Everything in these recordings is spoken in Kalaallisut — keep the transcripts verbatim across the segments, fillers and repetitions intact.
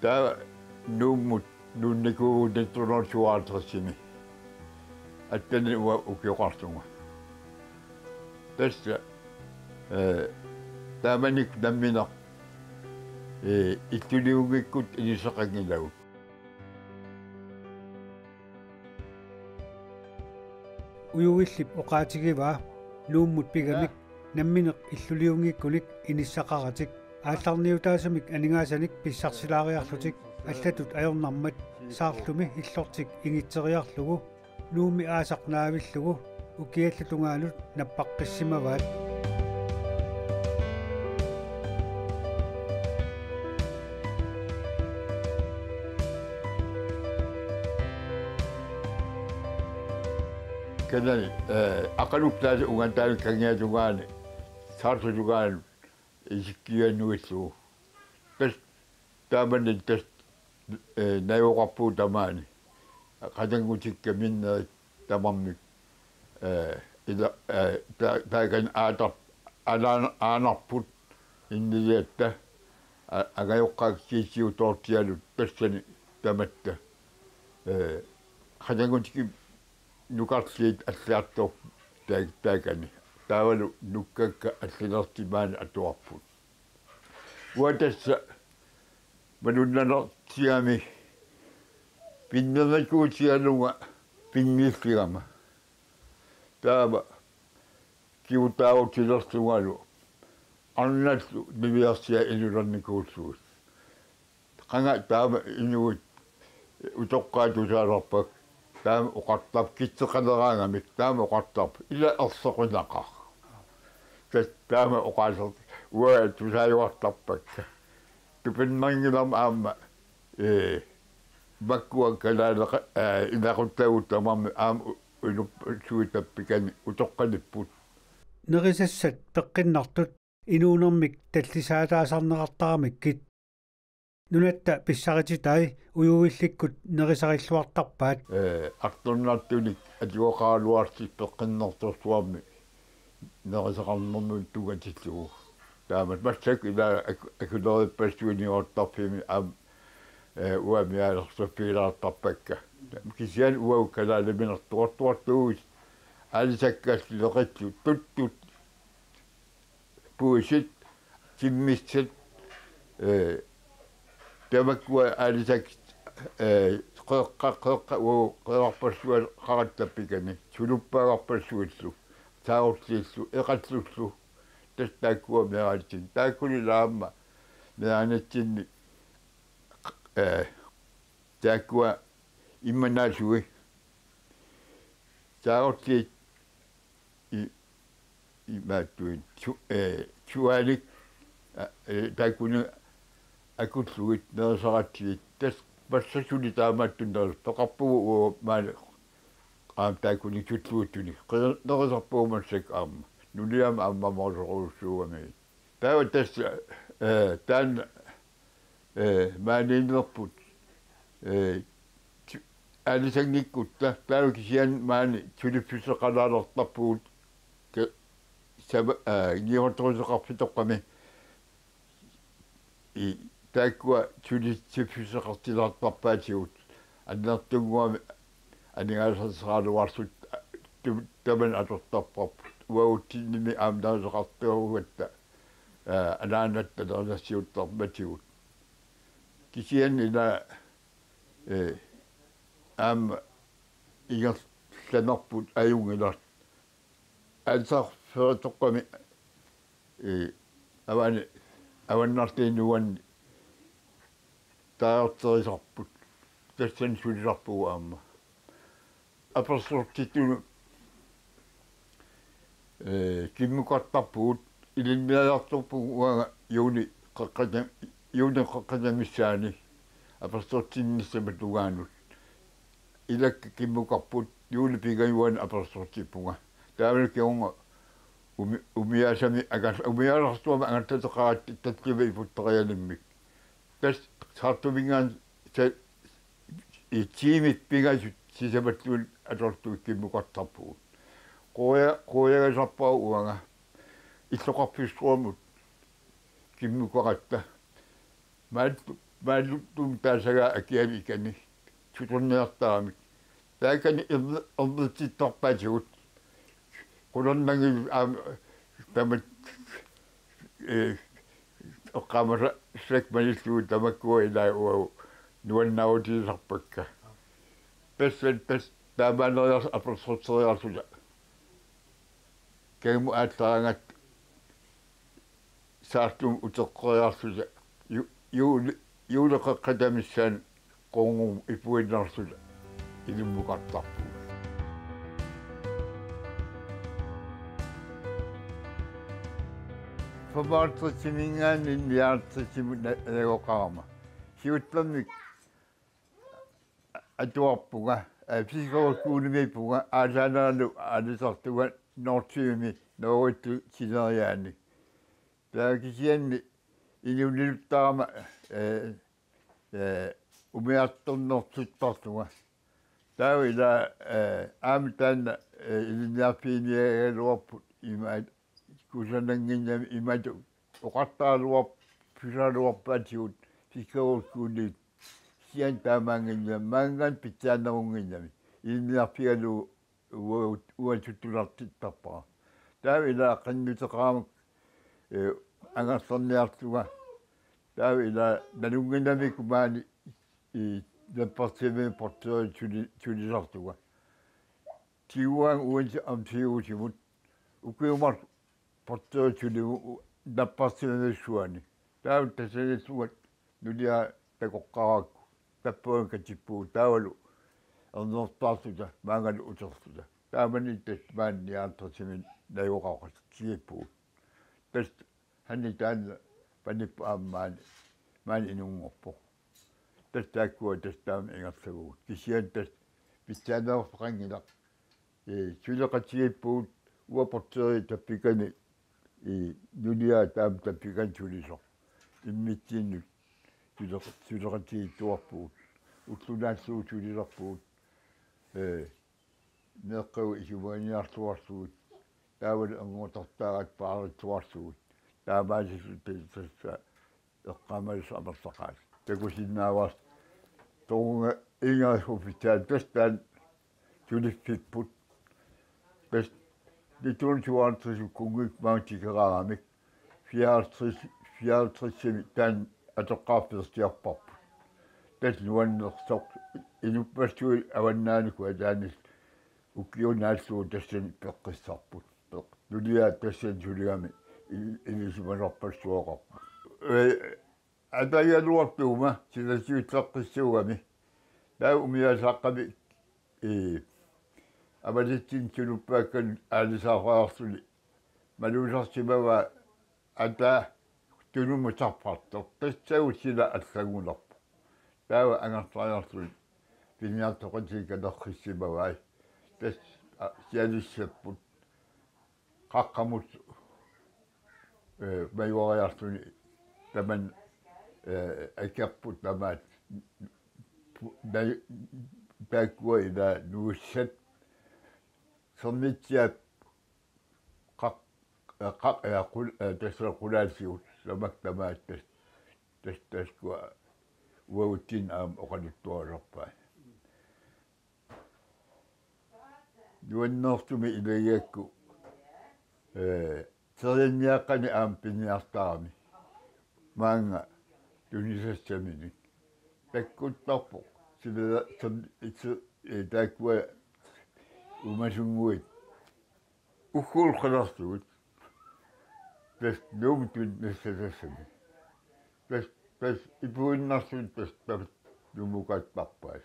Taava Nuummut nuunnikuuvugut nitten hundrede syvoghalvtredsimi. Atteni uanga ukioqarlunga. Tassa, eh, taamanikkut nammineq, eh, illuliunngikkutta inissaqanngilagut. Uju Illip oqaatigivaa Nuummut pigamik nammineq illuliunngikkunik inissaqaratik aallarniutaasumik aningaasanik pissarsilaariarlutik allatut ajornarmat saarlumi illortik ingitseriarlugu Nuummi aasaq naavillugu ukiallu tungaanut nappaaqqissimavaat. Kanani, eh, Aqalup taasa ungattaani kangiatungaani, saarlutungaanut isikkianuillugu. Tassa taamani tassa, eh, najugaqarpugut tamaani. Qatanngutikka minnerit tamarmik, eh, ila, eh, ta-, taakani aatar-, alaan-, aanarput inniliatta, a-, angajoqqaakka kiissiutoortialut tassani tamatta. Eh, qatanngutikkut nukarliit alliartorput taak-, taakani. Taavalu nukkakka allinertik maani atuarput. Uanga tassa malunnarnertigami pinnernikuutigalunga pinngilligama. Taava kigutaarutilerlungalu arnallu niviarsiat inulernikuullugit. Qanga taama inuit utoqqaat tusaalerpakka. Taama oqartarput, kitseqaleraangamik taama oqartarput: Ila erloqinaqaaq. Tassa taama oqaaserput uanga tusaajuartarpakka. Tupinnanngilarmi aamma, ee, makkua kalaaleqa-, ee, ilaquttagut tamarmik aamma u-, ilup-, suitappikani utoqqalipput. Nerisassat peqqinnartut inuunermik tallisaataasarneqartaramikkit. Nunatta pissarititai Uju Illikkut nerisarilluartarpaat. Ee, artornartunik atuaqaraluarlutik peqqinnartorsuarmi nerisaqarnermut tunngatillugu. Taamatut massakkut ila ak-, akuleripassuit niuertarfimmi aamma, ee, uanga mianersorfigilaartarpakka. Kisianni uagut kalaaliminertuartuartuuit aalisakkallu leqillu tuttut puisit, timmissat, ee, tamakkua aalisakkat, ee, qeqqa-, qeqqa-, u-, qeqarpassuaqaratta pikani, suluppaagarpassuillu, saarulliillu, eqallullu, tassa taakkua meeraanitsinni. Taakkuli aamma meeraanitsinni, ee, taakkua immanaalui, saarulliit, i-, imaattuit su-, ee, suaanik, a, ee, taakkuni akullugit nerisaratsigit, tassa massakkut suli taamaattunik neris-, peqarpugut uagut maani aamma taakkuni tulluuttunik. Qi-, nerisarpugut massakkut aamma. Nuliama aamma moorsoruussuugami. Taava tassa, ee, taanna, ee, maaniinnerput, ee, tu-, aalisanngikkutta, taava kisianni maani suliffisseqalaalertarpugut ke-, sava-, ee, niuertoruseqarfitoqqami, i-, taakkua suliffisseqartilaartarpaatigut, annertunnguamik aningaasarsiorluartut, a, tu-, tamanna atortarparput. Uagutsinnimi aamma nerisaqartorugatta, ee, anaanatta nerisassiuttarmatigut. Kisianni ila, ee, aamma ingerlanerput ajunngilaq. Aalisarfeertoqqami, ee, avani, avannarliini uani taarterisarput. Tassani sulisarpugut aamma. Apersortittunut, ee, kimmukartarpugut, ilinnialertorpugut uanga juuni qeqqata-, juuni qeqqata missaani apersortinnissamut tungaanut. Ilakka kimmukarput, juulip pingajuani apersortippunga. Taavalu kingorna umi-, umiaasami angal-, umiaalersuarmi angallateqaratta tallimat iputtarialimmik. Tassa Qaqortuminngaanniit sa-, i tiimit pingasut sisamalluunniit atortut kimmukartarpugut. Quja-, qujagasarpara uanga illoqarfissuarmut kimmukaratta. Maani Maaluttuumik taasagaa akiani ikani sutorniartaramik. Taakani erni-, ernittittarpaatigut. Qularnanngilaq aamma tamat, eh, eqqaamasakka malillugu tamakkua ilaa uagut nuannaarutigisarpakka. Tassa, tassa taamaanneriarluta apersorteriarluta. Kangimmut aallaqqaataani Saartumut uteqqeriarluta ju-, juuli-, juuleqaqqata missaani qunngumut ipuinnarluta ilimmukartarpugut. Femoghalvtredsimiingaanniit nioghalvtredsimut na-, najugaqarama. Siullermik atuarpunga, aa, fiskerullikuunimiippunga, aallaannaralu aalisartunga Northsømi Norgettu sineriaani. Taava kisianni inuuneruttarama, eh, eh, umiartornertuttartunga. Taava ilaa, eh, aamma taanna, eh, ilinniarfiginiagaluarput imaat kusanannginnami imatut oqartaraluarp-, pisaraluarpaatigut fiskerullikuunniit kisianni taamaannginnami maanngaanniit pitsaanerunnginnami ilinniarfigalugu uagut-, uattut tulartittarpara. Taava ilaa qinnuteqarama, eh, angerlarniarlunga. Taava ilaa nalunnginnamikkut maani, eh, napparsimmavimmut portøri suli-, sulisartunga. Tiguaannga uani amsiuusimut ukiumarlu portøri sulivugut u-, napparsimmavissuani. Taava tassaniilluta nuliaa takoqqaaraakku. Tappavani katippugut taavalu ernertaarluta maanngalu uterluta. Taamani tassa maani nioghalvtredsimi najugaqatigiippugut. Tassa Hanni taanna panipput aamma maani, maani inunngorpoq. Tassa taakkua tassa taama ingerlavugut. Kisianni tassa pitsaanerusoqanngilaq. Ee, suleqatigiippugut uanga portøri tappikani, ee, nuliaa taama tappikani sulisoq. Immitsinnut suleq-, suleqatigiittuarpugut. Ulloq naallugu sulisarpugut. Ee, meeqqagut isumaginiarluarlugit. Taavalu ernutartaaratta paarittuarlugit. Taamaasilluni tassa eqqaamasassat amerlaqaat. Takusinnaavarsi toqunga ingaassuffissaat tassa taanna suliffipput. Tassa nitten hundrede syvoghalvtreds kunngikkaangamik tikeraramik. Fireoghalvtreds, fireoghalvtredsimi taanna atoqqaarfiorsiorparput. Tassa nuannersoq inuppassuit avannaanikkut ataanillu ukiup naallugu tassani peqqissarput. Peq-, nuliaa tassani suligami il-, ilisimasarpassuaqarpoq. Ee, atagigaluarput uuma, silasiutseqqissuugami. Taava umiatsaaqqami, ee, avalitsinnut suluppaakkanut aalisaareerluni. Malugisarsimavaa ataa tunumut sarpartoq. Tassaavoq sila allagunarpoq. Taava angerlariarluni piniartoqatigiit katerrissimavai. Tassa, aa, sialissapput. Qaqqamut, ee, majuariarluni tamanna, ee, akerput tamaat. Pu-, nai-, taakkua ilaa nuussat. Sermitsiap qaq-, ee, qaq-, ee, qul-, ee, tassa qulaatigut, tamakku tamaat tassa, tassa taakkua uagutsinni aamma oqaluttuarpaa. Nuannersumik ilagigakku, ee, terianniaqqani aamma piniartarami. Maanga tunisassaminik. Takkuttarpoq. Sila-, sam-, itse-, ee, taakkua uumasunnguit. Ugguullu qilersuit. Tassa Nuummut tunisassami. Tassa, tassa ipuinnarluni tassa tamat Nuummukaattarpai.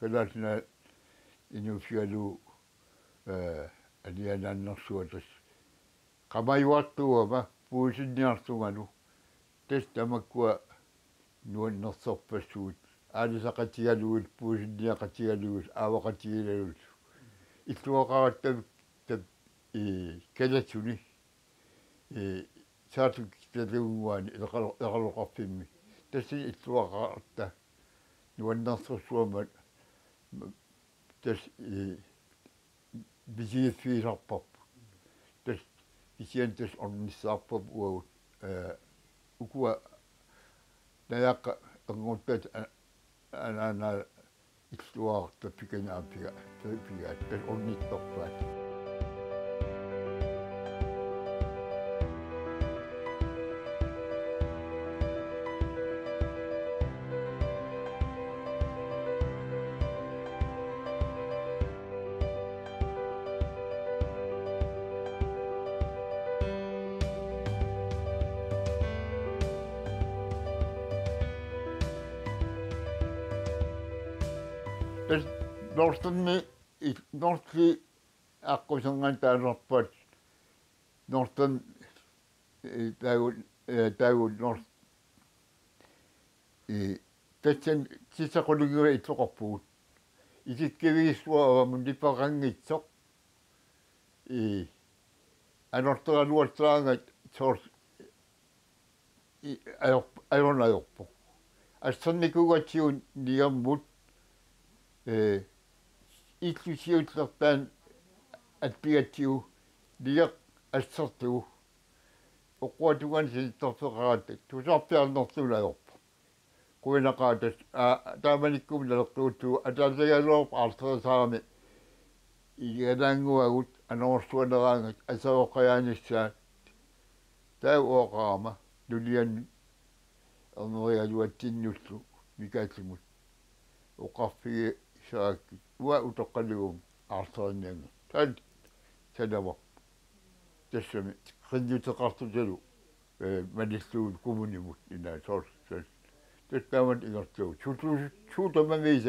Kalaallit Nunaat inuussigalugu, ee, anianaannersuaq tassa. Qamajuartuugama puisinniarlungalu. Tassa tamakkua nuannersorpassuit. Aalisaqatigalugit, puisinniaqatigalugit, aavaqatigigaluit. Illuaqaratta tap-, ee, kalasuni. Ee, Saartukkut kitalunnguani ilaqalo-, ilaqaloqarfimmi. Tassani illuaqaratta nuannersorsuarmik tassa, ee, misigiffigisarparput. Tassa kisianni tassa ornissaarparput uagut, ee, ukua najaqqa-, Anngortat anaana illuarta pikani aamma piga, pigaat tassa ornittorpaat. Tassa Northern, Northern aqquserngani taanerpat Northern, eh, taagu-, eh, taagu North, eh, tassani sisakulunnguit illoqarpugut. Isikkivigissuaq avammut nipeqanngitsoq. Eh, anorteraluallaangat soorlu i-, ajor-, ajornarpoq. Assernikuugatsigu nigermut, eh, illusiullertaan attigatsigu nigeq assertugu. Oqquatungan sinittorfeqaratta tusarpiarnersuunerpoq. Qujanaqaaq tassa, aa, taamanikkumut naleqqiuttugut ataasigaluarput aarlerisaarami igalaannguagut anorersuaneraangat aseroqqajaanissaat. Taava oqarama nulian erneregaluatsinnullu Mikaelimut oqarfigisarakkit uanga utoqqaliuguma aarlerinnianngilanga. Taanna sanavara. Tassami qinnuteqartutalu, eh, malillugu kommunimut inaa soorlu. Tassa taamatut ingerlavugut. Suut, suut, suut tamarmik,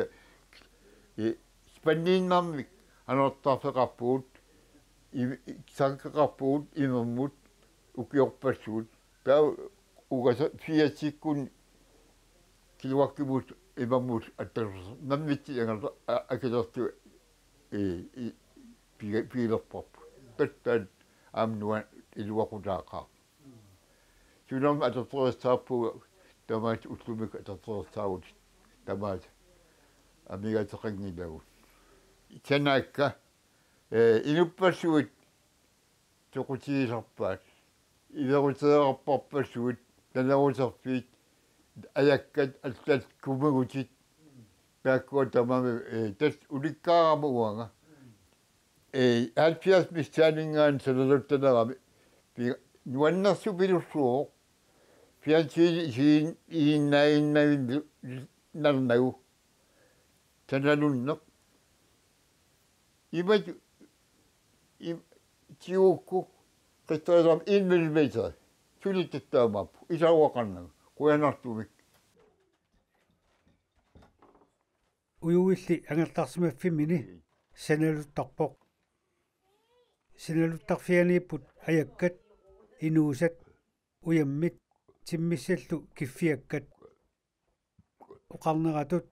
eh, spanniinnarmik anortarfeqarpugut, i-, i-, sankeqarpugut imermut ukiorpassuit. Taava ukiut firsikkunni kiluakkimut imermut attaveqartoq nammineq angerla-, a-, akilerlugu, eh, i-, piga-, pigilerparput. Tassa taanna aamma nuann-, iluaqutaaqaaq. Sulinermi atortorissaarpugut tamaasa, ullumikkut atortorissaavugut tamaasa amigaateqanngilagut. Sanaakka, eh, inuppassuit soqutigisarpaat. Ileruteerarparpassuit, naneruserfiit, ajakkat allat kummigutit, taakkua tamarmik, eh, tassa ulikkaarama uanga. Eh, halvfjerds missaaninngaanniit sanaluttanerami pi-, nuannersupilussuuvoq. Fjernsyn isiin-, isiinnaaginnarnagu sanalunneq. Imatut, im-, tigukku qitserisarami en millimeter. Suli taamaappoq. Isaruaqarnagu. Qujanartumik. Ujuilli angerlarsimaffimmini sanaluttarpoq. Sanaluttarfianiipput ajakkat, inuusat, ujammit, timmissallu kiffiakkat. Oqarneratut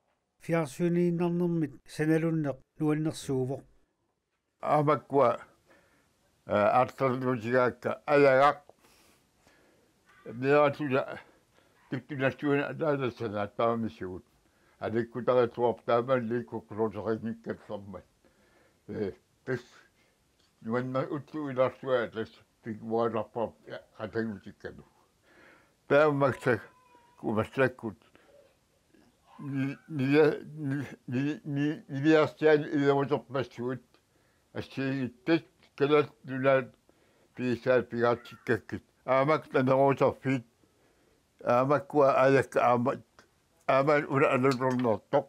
fjernsyniinnarnermit sanalunneq nuannersuuvoq. Aamakkua, eh, aarleriutigaakka ajagaq. Meeraallunga tuttunassuina ataatassanaat taamaassigut. Aliikkutarilluarput taamaalli kukkusoorteqanngikkallarmat. Eh, tassa nuannersuuvoq ilaarlunga tassa pinnguaannarparput, ja, qatanngutikkalu. Taava massakkut, massakkut ni-, ni-, ni-, ni-, ni-, niviarsiaani ileruterpassuit assigiinngitsut Kalaallit Nunaat pigisaat pigaartikkakkit. Aamma naneruserfiit, aamakkua ajakkat aamma, aamma una alutornertoq.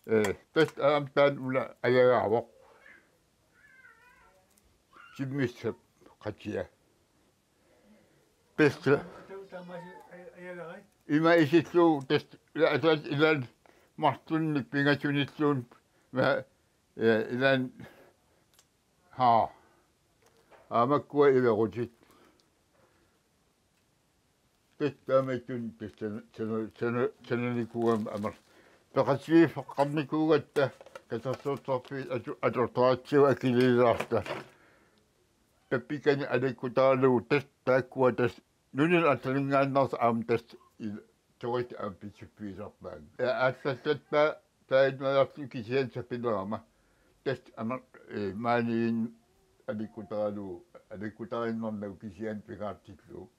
Eh, tassa aamma taanna una ajagaavoq. Timmissap qatia. Tassa. Ima isillugu tassa, ila-, ila-, ilaanni marlunnik pingasunilluunniit, ma-, eh, ilaanni, haa. Aamakkua ilerutit. Tassa taamaattunik tassa sana-, sana-, sana-, sananikuugama amerlasuut. Peqatigiiffeqarnikuugatta katersortarfiit atu-, atortaratsigu akiliilaarta. Tappikani aliikkutaralugu tassa taakkua tassa nunanut arsaninngaanneersut aamma tassa il-, turistit aamma pissiffigisarpaat. Ja, aallallattaaq taannajarlu kisianni sapilerama. Tassa aamma, eh, maaniinneq aliikkutaralugu, aliikkutariinnarnagu kisianni pingaartillugu.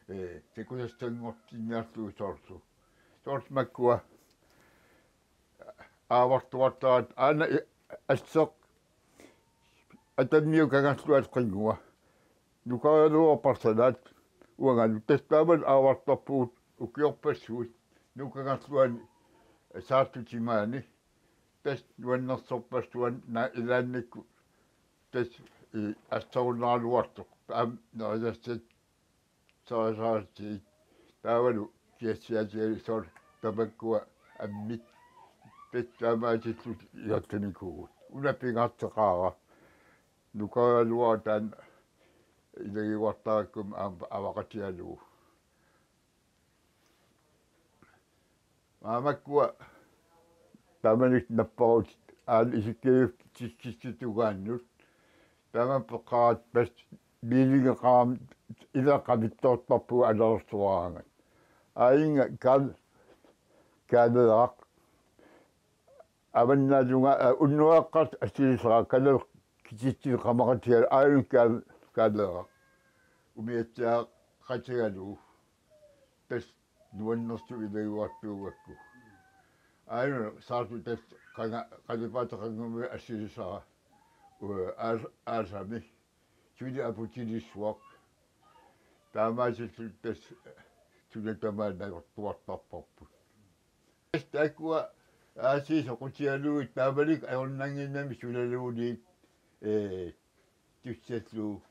Eh, takutassanngortinniarlugu soorlu. Soorlu makkua aavartuartaat aana i-, asseq Atammiut Kangerluata qinngua. Nukaraluarparsalaat uangalu, tassa taamani aavartarpugut ukiorpassuit Nuka Kangerluani Saartup timaani. Tassa nuannersorpassuarnik ilaannikkut tassa, ii, assorunnaraluartoq. Aamma nerisassat sarisaartiit taavalu kiassiaatigalugu soorlu tamakkua ammit tassa taamaasillutik isertinikuuvugut. Una pingaarteqaara. Nukaraluara taanna ilagiuartarakku aamma avaqatigalugu. Maannakkua taamanikkut napparut aana isikkiup tiskissutugaannut. Taama peqaat pas biilingeqaam ila qavittoortarpugut alerersuaraangat. Aajuna Kaal-, Kaaleeraq. Avannaalunga, aa, unnuaqqat assilisara Kaaleeraq kisitsisit qamaqatigalugu aajuna Kaal-, Kaaleeraq. Umiatsiaqatigalugu. Tassa nuannersut ilagiuartuugakku. Aajuna Saartup tassa qanga-, qalipaateqanngormat assilisara. Uu, aas-, aasami. Suli aputilissuaq. Taamaasillutik tassa suna tamaat najortuartarparput. Tassa taakkua aasiit soqutigalugit taamanikkut ajornannginnami sunaluunniit, ee, tussallugu,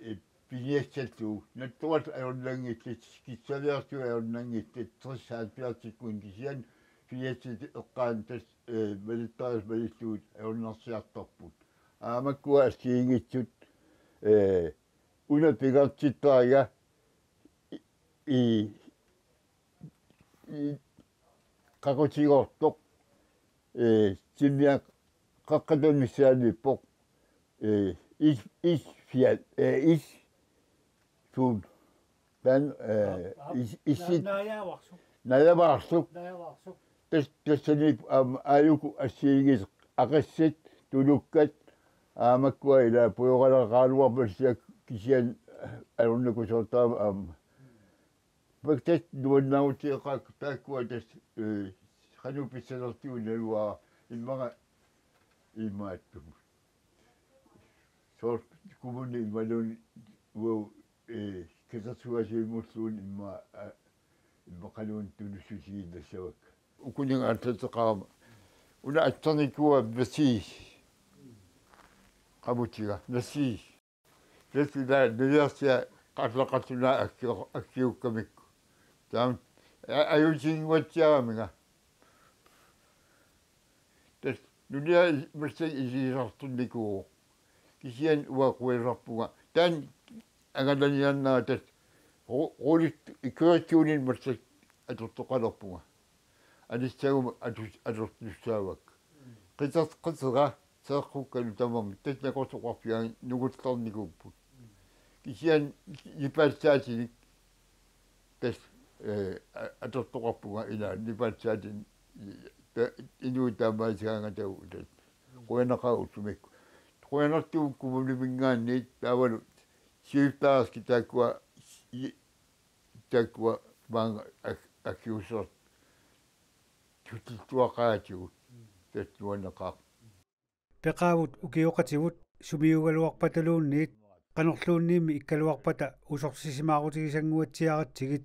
ee, piniassallugu, nattorat ajornanngillat, kissaliarsuit ajornanngillat, tres halvfjerdsikkunni kisianni piniassatit eqqaani tassa, ee, malittarisassat malillugit ajornarsiartarput. Aamma makkua assigiinngitsut, ee, una pingaartittariga i-, i-, i-, qaqutigoortoq, ee, Tinniaq Qaqqatut missaaniippoq, ee, is-, isfiat, ee, is-, suut. Taanna, ee, Aap, aap. is-, issit. Na-, najaavarsup. Najaavarsup. Najaavarsup. Tas-, tassani aamma aajuku assigiinngitsut Aqassat, Tulukkat, aamma makkua ila pujoqalaqaraluarput assiaq kisianni ajornakusoortarami aamma. Tassa nuannaarutigeqaakka taakkua tassa, ee, qanoq pissanertigut naluara immaqa imaattumut. Soorlu kommuni imaluunniit uagut, ee, katersugaasivimmulluunniit immaqa, aa, immaqaluunniit tunussutigiinnassavakka. Ukuninnga aallarteqqaarama. Una atsernikuua Masi. Qamutiga, Masi. Tassa ila niviarsiat qarlaqarlunga akki-, akkiukkamikku. Taama a-, ajutinguatsiaraminga. Tassa nulia i-, massakkut isigisartunnikuuvoq. Kisianni uanga quiasarpunga. Taanna angalaniarnera tassa ru-, ruulit ikkurittuunit massakkut atortoqalerpunga. Anissaguma atus-, atortussaavakka. Qiter-, qitera seeqqukkalu tamarmik tassa nakorsoqarfigaanni nunguttarnikuupput. Kisianni nipaallissaatinik tassa, ee, a-, atortoqarpunga ila nipaallissaatinik ta-, inuit taamaasigaangata tassa. Qujanaqaaq ullumikkut. Qujanartugut kommuniminngaanniit taavalu sygeplejerskit taakkua i-, taakkua maanga ak-, akkiussert tutittuaqaatigut. Tassa nuanneqaaq. Peqaavut ukioqatigut sumiugaluarpataluunniit qanorluunniimmi ikkaluarpata usorsisimaarutigisannguatsiaratsigit.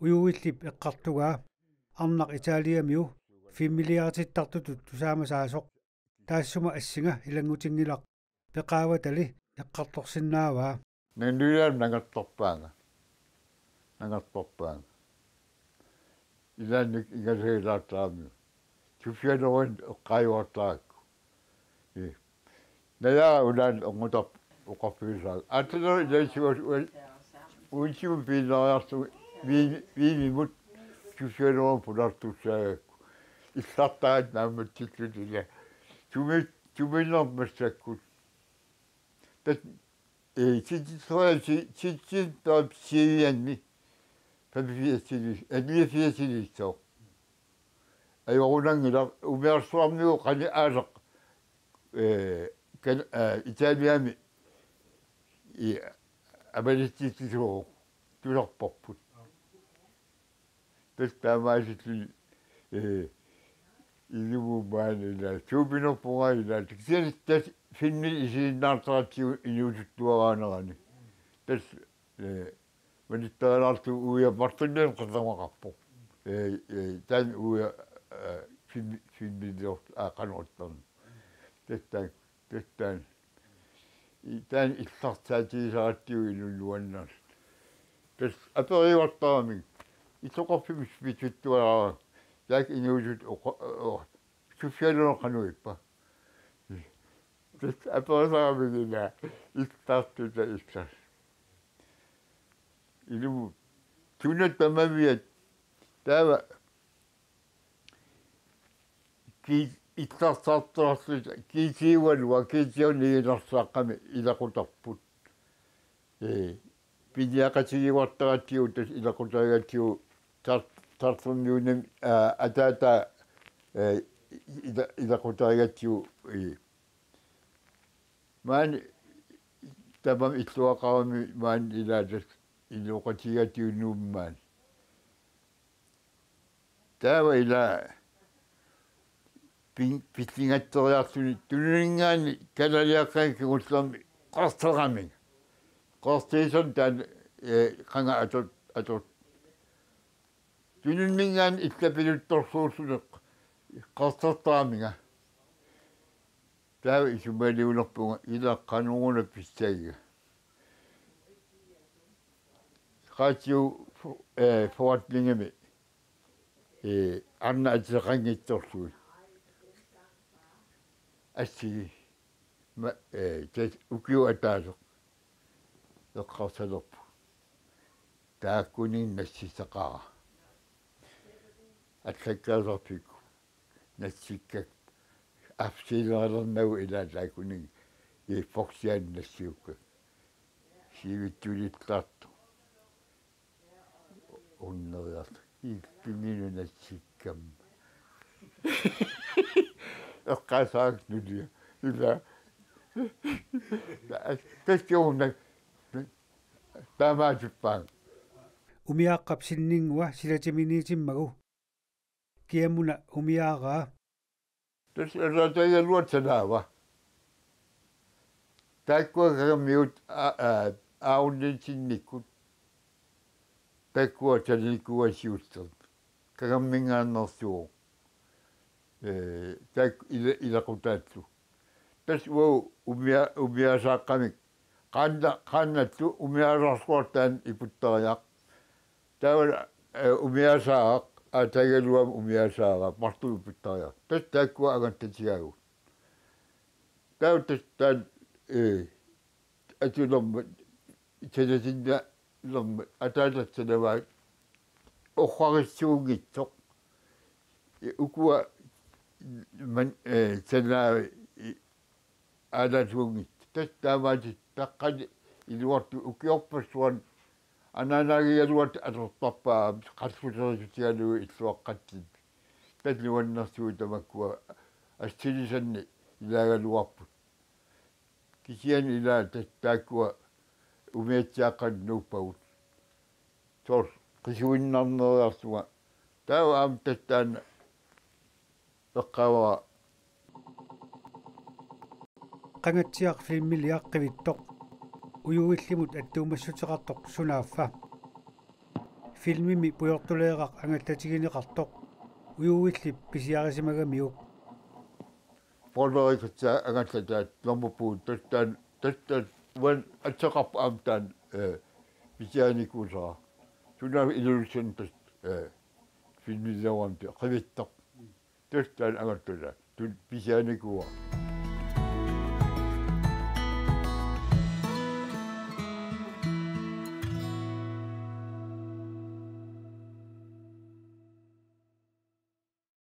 Uju Willip eqqartugaa arnaq Italiamiu filmiliaritittartutut tusaamasaasoq. Taassuma assinga ilanngutinngilaq. Peqaavatali eqqartorsinnaavaa. Nanilaam nangertorpaanga. Nangertorpaanga. Ilaanni ingasagilaartarami. Sussianeruit eqqaajuartarakku. Ii. Naja ulaan ongutarp oqarfigisaa. Aatsaat ilaat siuas uan uinsium piinnariarlugu viini-, viinimut sussianeruit pulartussaagakku. Illartaat naammatsillutik ila. Sumi-, sumiinnermik massakkut. Tassa, ee, sititseriasi-, sititsitap sivianni. Femogfirsili-, ee, niogfirsiliissooq. Ajorunanngilaq umiarsuarmiu qani aasaq, ee, kan-, ee, Italiami, ee, amalitsitsisuuvoq tusarparput. Tassa taamaasilluni, ee, ilumut maani ilaa, suupinerpunga ilaa, kisianni tassa filmit isiginnaartaratsigu inuusuttuaraanerani. Tassa, ee, manittarilaarlugu uia Martinien qernermaqarpoq. Ee, ee, taanna uia, ee, film-, filmiliort-, aa, qanoq ittarnersoq. Tassa taanna. Tassa taanna. I-, taanna illarsaatigisaratsigu inuit nuannaarlutik. Tassa aperiuartaramik. Illoqarfimmi pitsuttuaraara. Taakku inuusut oqa-, o-, sussialuunniit qanoq ippa. Tassa aperisaramik ilaa. Illarsuuta illarsuuta. Ilumut. Suna tamaviat. Taava ki-, illarsaartorluta kiisiugalua kiisiunniginarsaqqami ilaqutarput. Ee, piniaqatigiuartaratsigu tassa ilaqutarigatsigu tar-, tartorniunami, aa, ataata, ee, ila-, ilaqutarigatsigu, ee. Maani tamanna illuaqarami maani ilaa tassa ilaqutarigatsigu Nuummi maani. Taava ilaa pin-, pilligatseriarluni tununinngaanniit kanaliaqqanik kingullermi qerserami. Qersiisan taanna, ee, qanga ator-, ator-. Tununinngaanniit illapiluttorsuulluni qersertaraminga. Taava isumaliunerpunga ilaa qanoruna pissagiga. Qatsiu fu-, ee, forretningimi, ee, arnat ateqanngitsorlugit. Assigi. Ma-, ee, tassa ukiup ataaseq. Eqqarsalerpoq. Taakkununnga nassisaqaara. Allakkaasarpikku. Nassikkakka. Afsiileralernagit ilaa taakkununnga. Ee, forsianik nassiukkakka. Siivitsulillaartoq. Unneriartoq. Illuminut nassikkama. Eqqaasaaq nulia. Ilaa. Taskiuna. Taamaatippaanga. Umiaaqqap sinninngua silatiminiitimmagu. Kiamuna umiaaraa. Tassa ataatagaluat sanaava. Taakkua Kagammiut a-, a-, aarunniitsinnikkut. Taakkua sananikuuaat siullermik. Kagamminngaanneersuuvoq. Ee, taakku ila-, ilaqutaallu. Tassa uagut umia-, umiaasaaqqamik. Qaanna-, qaannallu umiaasarsuartaan iputtariaq. Taava, ee, umiaasaaraq, ataatagaluami umiaasaaraq, marluk iputtariaq. Tassa taakkua angallatigaagut. Taava tassa taanna, ee, atulermat, sanasinnaalermat, ataatat sanavaat, orrarissuunngitsoq. Ee, ukua man-, ee, sanaa-, ee, aalaasuunngitsoq. Tassa taamaattut taqqani iluartut ukiorpassuarni anaanaagigaluartut atortarpaat qalluserissutigalugit illuaqqatsinni. Tassa nuannersuuvoq tamakkua assilisanni ilaagaluarput. Kisianni ilaa tassa taakkua umiatsiaaqqanut nuuppagut. Soorlu qisuinnarneriarlunga. Taava aamma tassa taanna eqqaavara. Qangatsiaq filmiliaq qivittoq. Ujuillimut attuumassuteqartoq sunaaffa. Filmimi pujortuleeraq angallatigineqartoq. Ujuillip pisiarisimagamiuk. Poleerikatsa angallataat normupuut tassa taanna, tassa taanna, uani ateqarpoq aamma taanna, ee, pisiarinikuusara. Sunaaffa Ilulissani tassa, ee, filmiliorami qivittoq. Tassa taanna angallataa. Tun pisiarinikuuara.